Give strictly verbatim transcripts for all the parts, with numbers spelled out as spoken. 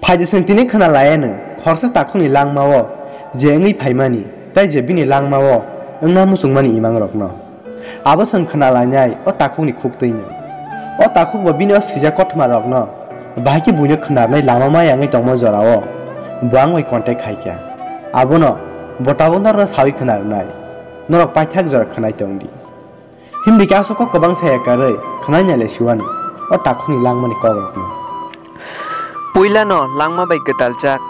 Phaidi chwng tini khna laianw khoroksa takhukni langmao je wngwi phaimani tei je bini langmao wngna muchungmani imangrokno. Abo chwng khna lainai o takhukni khuk twino. O takhuk bo bini o swijak kothoma rokno bahai khe buino khna rwnai lama maya wngwi tongma jorao bo ang bai contact khai kha. Abono bo tabuk norokno sawi khna rwnai. Norok paithak jora khwnai tong di. Hindi khe aswk kok kwbang saya karwi khwnai nai lai siwano o takhukni langmani kokrokno. Puilano langma bai gwdaljak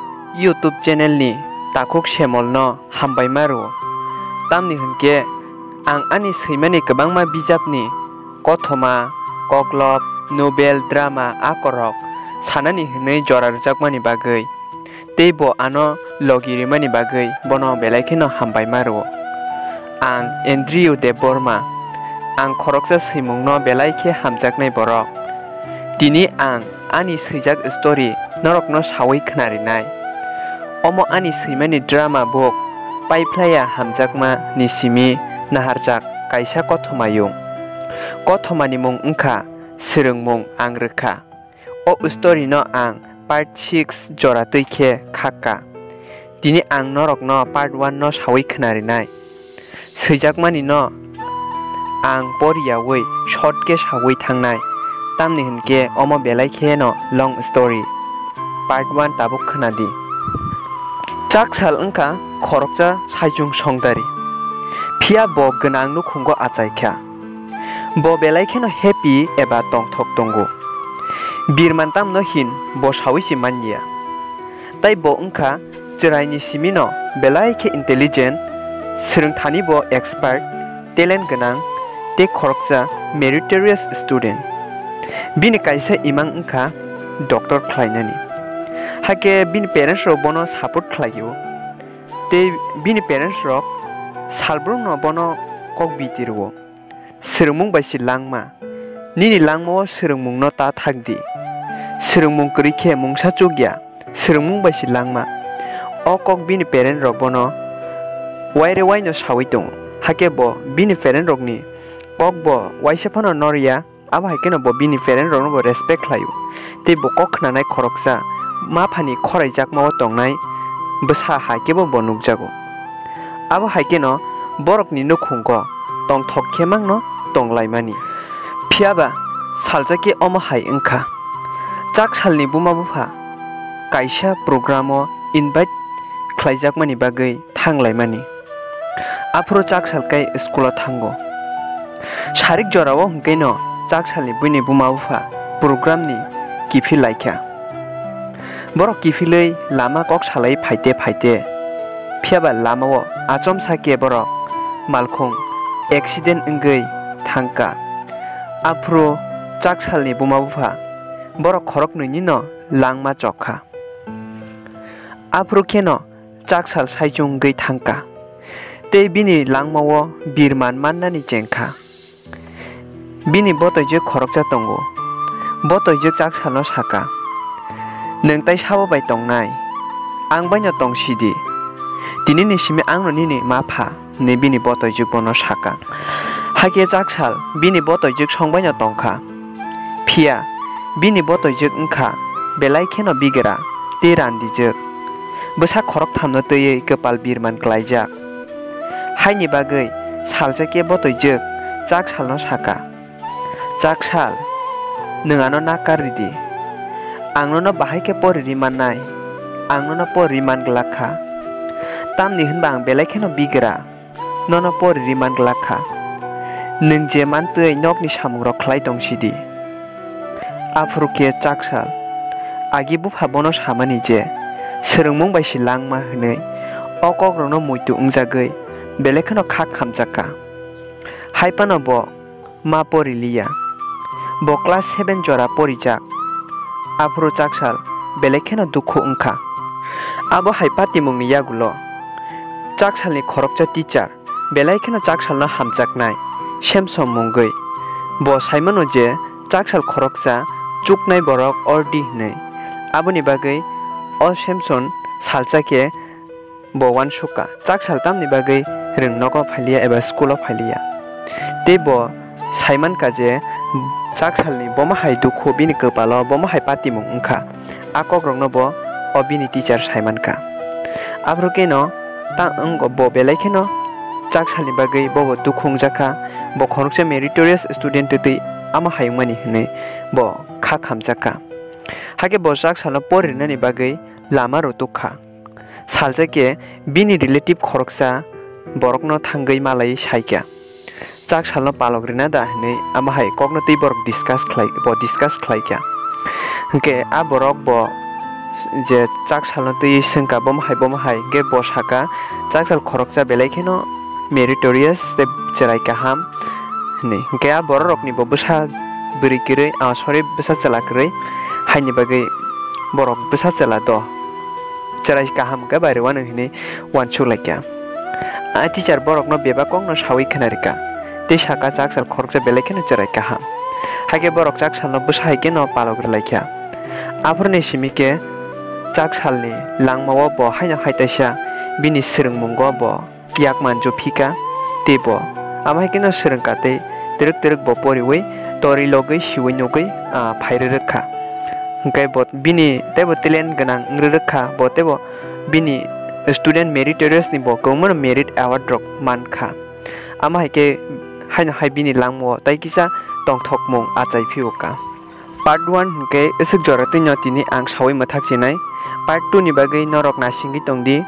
YouTube channel ni takhuk Semolno hambai ma rwo. Tamni hwnkhe ang ani swimani kwbangma bijapni kothoma, koklop, novel, drama akorrok sanani hwnwi jora rwjakmani bagwi tei bo ano logi rimani bagwi bono belai kheno hambai ma rwo. Ang Andrew Debbarma, ang khoroksa swimungno belai khe hamjaknai borok. Tini ang ani swijak story norokno sawi khna rinai. Omo ani swimani drama book Paiphlaiya Hamjakma ni simi naharjak kaisa kothomayung. Kothomani mung wngkha Swrwngmung Ang Rwkha. O story no ang part six jora twi khe khakka. Tini ang norokno part one no sawi khna rinai. Swijakmani no ang poriyawi short khe sawi thangnai, tamni hwnkhe omo belai khe no long story. Part one tabuk khna di. Chak sal wngkha khoroksa saichung songdari, phiya bo gwnang nukhungo achai kha. Bo belai kheno happy eba tongthok tongo. Birman tamno hin bo sawi se manya. Tai bo wngkha chwraini simino belai khe intelligent, swrwngthani bo expert, talent gwnang tei khoroksa meritorious student. Bini kaisa imang wngkha doctor khlainani. Hakhe bini parents rok bono support khlaio. Tei bini parents rok salbrumno bono kok biti rwo. Swrwngmung bai se langma. Nini langmao swrwngmungno ta thak di. Swrwngmung kwrwi khe mungsa chukya. Swrwngmung bai se langma. O kok bini parent rok bono waire waino sawi tongo. Hakhe bo bini parent rokni kok bo waisa phano norya. Abo hai kheno bo bini parent rokno bo respect khlaio. Tei bo kok khnanai khoroksa maphani khoraijakmao tongnai bwsa hai khe bo bo nukjago. Abo hai kheno borokni nukhungo tongthok khe mangno tonglaimani. Phiyaba salsa khe omo hai wngkha. Chak salni buma bupha kaisa programo invite khlaijakmani bagwi thanglaimani. Aphuru Chak sal kai school-o thango. Sarik jorao hwnkhe no Chak salni buini buma bupha program ni kiphil laikha. Borok kiphilwi lama kok salai phaite phaite, phiyaba lamao achomsa khe borok malkhung accident wngwi thangkha. Aphuru Chak salni buma bupha borok khoroknwini no langma chokha. Aphuru kheno Chak sal saichung wngwi thangkha, tei bini langmao birman mannani chengkha. Bini botoijwk khoroksa tongo. Botoijwk Chak salno sakha, "Nwng tai sabo bai tongnai, ang baino tong sidi. Tinini simi angno nini ma pha," hwnwi bini botoijwk bono sakha. Hakhe Chak sal bini botoijwk song baino tongkha. Phiya bini botoijwk wngkha belai kheno bigra tei randijwk, bwsa khorokthamno twiwi kwpal birman klaijak. Haini bagwi salsa khe botoijwk Chak salno sakha, "Chak sal, nwng ano nakar ridi. Ang nono bahai khe pori ri mannai, ang nono pori ri man glak kha. Tamni hwnba ang belai kheno bigra." Nono pori ri man glak kha. Nwng je man twi nokni samungrok khlai tong sidi. Aphuru khe Chak sal agi bupha bono samani je swrwngmung bai se langma hwnwi o kokrokno muitu wngjagwi belai kheno khak khamjak kha. Hai phano bo ma pori liya. Bo class seven jora porijak. Aphuru Chak sal belai kheno dukhu wngkha. Abo hai patimungni yagulo Chak salni khoroksa teacher belai kheno Chak salno hamjaknai Samson mungwi. Bo saimano je Chak sal khoroksa chuknai borok ordi hwnwi. Aboni bagwi o Samson salsa khe bo uansukha, Chak sal tamni bagwi rwng nogo phailiya eba school-o phailiya. Tei bo saimankha je Chak salni bomo hai dukhu bini kwpalo, bomo hai patimung wngkha. a kokrokno bo o bini teacher sai mankha. Aphuru kheno ta wng bo belai kheno chaksalni bagwi bobo dukhu wngjakha, bo khoroksa meritorious student twtwi ama hai wngmani hwnwi bo kha khamjakha. Hakhe bo chaksalno pori rinani bagwi lama rw tukha. Salsa khe bini relative khoroksa borokno thangwi malai saikha, "Chaksalno palok rina da?" hwnwi ama hai kokno twi borok discuss khlai, bo discuss khlaikha. Hwnkhe a borok bo je chaksalno twi swngkha, "Bomo hai, bomo hai?" Hwnkhe bo sakha, "Chaksal khoroksa belai kheno meritorious tei chwrai kaham," hwnwi. Hwnkhe a bororokni bo bwsa bwrwi kwrwi, ah, sorry, bwsa chwla kwrwi, haini bagwi borok bwsa chwla do chwrai kaham hwnkhe bai rwano hwnwi uansuk laikha. A teacher borokno bebak kokno sawi khna rikha, tei sakha, "Chaksal khoroksa belai kheno chwrai kaham." Hakhe borok chaksalno bwsa hai kheno palok rwlaikha. Aphuruni simi khe chaksalni langmao bo haino hai taisa bini swrwngmungo bo yak manjo phika, tei bo ama hai kheno swrwngkha tei twrwk twrwk bo poriwi torwi logwi siwi nugwi, ah, phai rwrwk kha. Hwnkhe bo bini teibo talent gwnang wng rwrwk kha, bo teibo bini student meritorious ni bo kwbangma merit award rok man kha. Ama hai khe haino hai bini langmao tai kisa tongthokmung achai phio kha. Part one hwnkhe aswk jora twino tini ang sawi mwthak chinai. Part two ni bagwi norok nasingwi tongdi.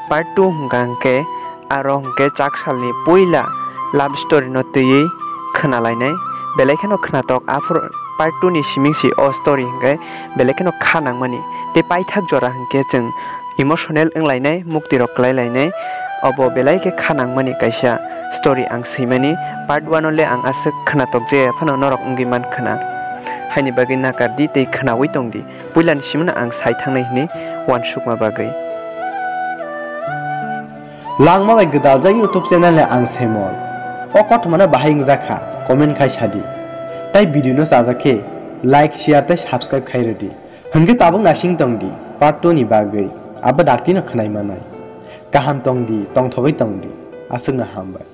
Part two hwnkha hwnkhe aro hwnkhe chaksalni puila love story no twiwi khna lainai. Belai kheno khnatok, aphuru part two ni siming si o story hwnkhe belai kheno kha nangmani. Tei paithak jora hwnkhe chwng emotional wng lainai, mukti rok klai lainai. Obo belai khe kha nangmani kaisa story ang swimani. Part one o le ang aswk khnatok je phano norok wngwi man khna. Haini bagwi nakar di tei khnawi tong di. Puilani simino ang sai thangnai hwnwi uansukma bagwi. Langma bai gwdaljak YouTube channel ni ang Semol. O kothoma no bahai wngjak kha, comment khai sa di. Tai video no chajak khe like, share tei subscribe khai rw di. Hwnkhe tabuk nasing tong di, part two ni bagwi. Abo dakti no khwnai manai. Kaham tong di, tongthogwi tong di. Aswk no hambai.